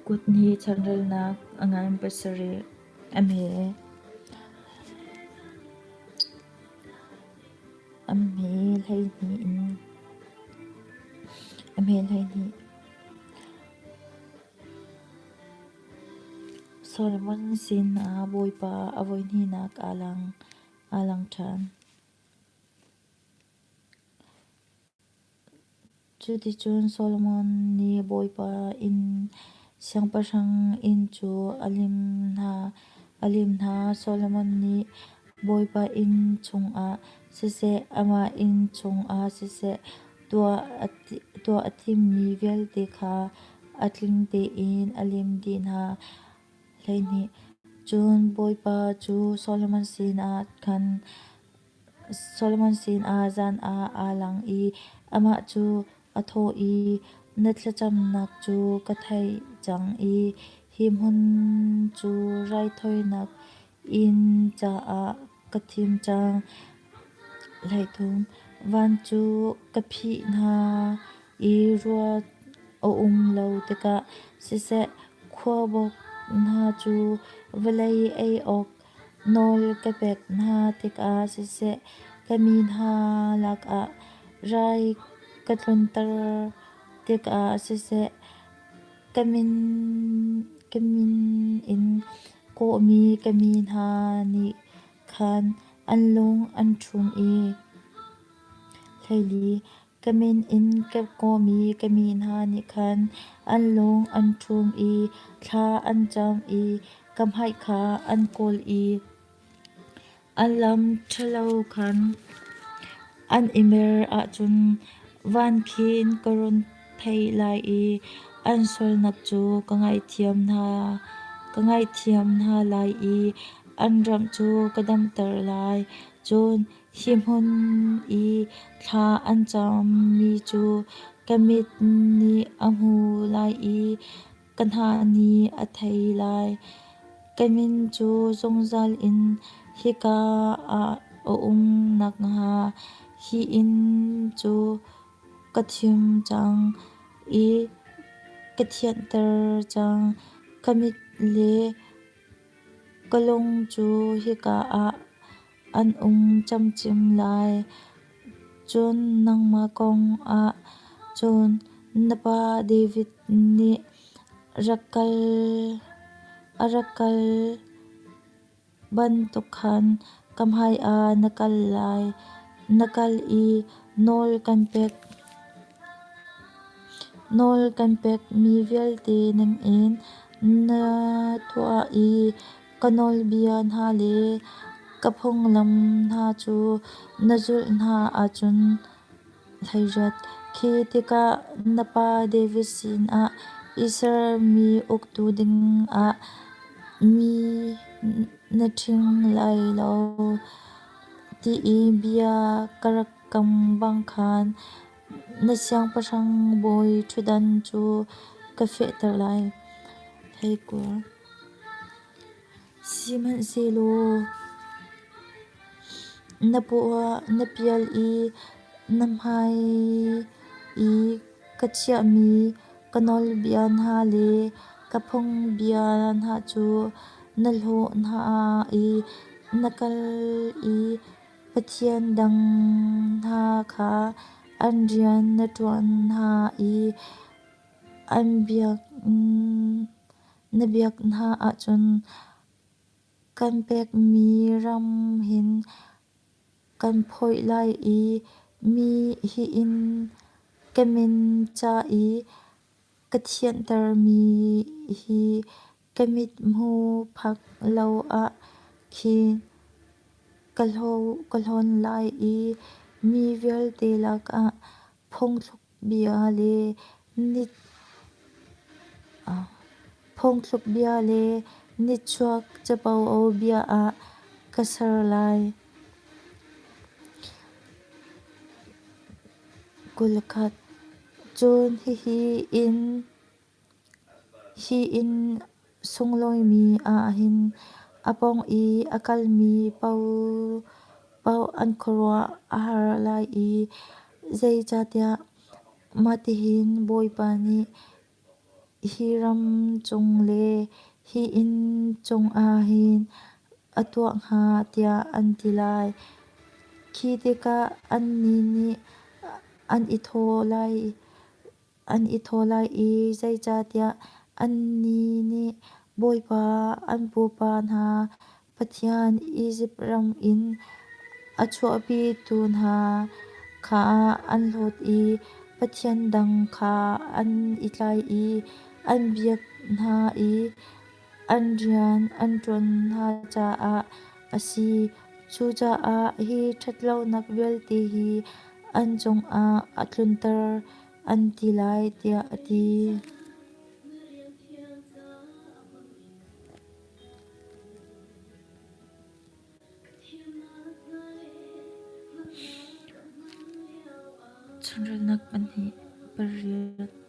Kut nih chanrelnak a ngan pasarih a hme. A hme 12 in a hme 12. Solomon sinah Bawipa a voihnihnak aa lang ṭhan. Cuticun Solomon nih Bawipa inn siangpahrang inn cu a lim hna. Solomon nih Bawipa inn chungah siseh, amah inn chungah siseh, tuah a timmi vialte kha a tling tein a lim dih hna. 12 Cun Bawipa cu Solomon sinah khan Solomon sinah zan ah aa lang i amah cu a thawh i, Na thlacamnak cu ka theih cang i hi hmun cu raithawinak inn caah ka thim cang. 13 Van cu ka phih hna i ruah a um lo tikah siseh, khuabawk hna cu vawlei ei awk Nawl ka pek hna tikah siseh, ka mi hna lakah rai ka tlunter tikah siseh, ka min in kawhmi ka mi hna nih khan an lung an ṭhum i 12 Ka min in ka kawmi ka mi hna nih khan an lung an ṭhum i thla an cam i ka hmai kha an kawl i an lam ṭhalo khan an i mer ahcun van khin ka run thei lai i an sualnak cu ka ngaihthiam hna lai i an ram cu ka damter lai. Cun Hi hmun i thla an cammi cu ka mit nih a hmu lai i ka hna nih a thei lai. Ka min cu zungzal in hika ah a um nakhnga hi inn cu ka thim cang i ka thianter cang. Ka mit le ka lung cu hika ah an um camcin lai. Cun nangmah kong ah cun na pa David nih a rak kal bantuk khan ka hmaiah na kal lai. Na kal i nawl kan pekmi vialte ningin na tuah i Ka nawlbia hna le ka phunglam hna cu na zulh hna ahcun hleiriat. Khi tikah na pa David sinah Israel mi uktu dingah mi na ṭhing lai lo ti i bia ka rak kam bang khan na siangpahrang bawi ṭhutdan cu ka fehter lai. Theikua. Sihmanhsehlaw na pial i na hmai i ka chiahmi ka nawlbia hna le ka phungbia hna cu na hlawh hna i na kal i pathian dang hna kha an rian na ṭuan hna i an biak Na biak hna ahcun kan pekmi ram hin kan phawih lai i mi hi inn ka min ca i ka thianhtermi hi ka mithmuh phak lo ah khin ka hlawn lai i mi vialte lakah phungthluk Phungthluk bia le nitchuak capo bia ah ka ser lai. 21. Cun hihi inn sunglawimi ah hin a pawng i a kalmi paoh an khuaruah a har lai i zeicahtiah mahtihin Bawipa nih. Hi ram cung le hi inn cungah hin a tuah hnga tiah an ti lai. Khi tikah annih nih an i thawh lai i, ‘Zeicahtiah annih nih Bawipa an pupa hna Pathian Izipt ram in a chuahpitu hna kha an hlawt i pathian dang kha an i tlai i an biak hna i an rian an ṭuan hna caah a si. Cucaah hi ṭhatlonak vialte hi an cungah a tlunter, an ti lai,’ tiah a ti. Chunrelnak 2, 8.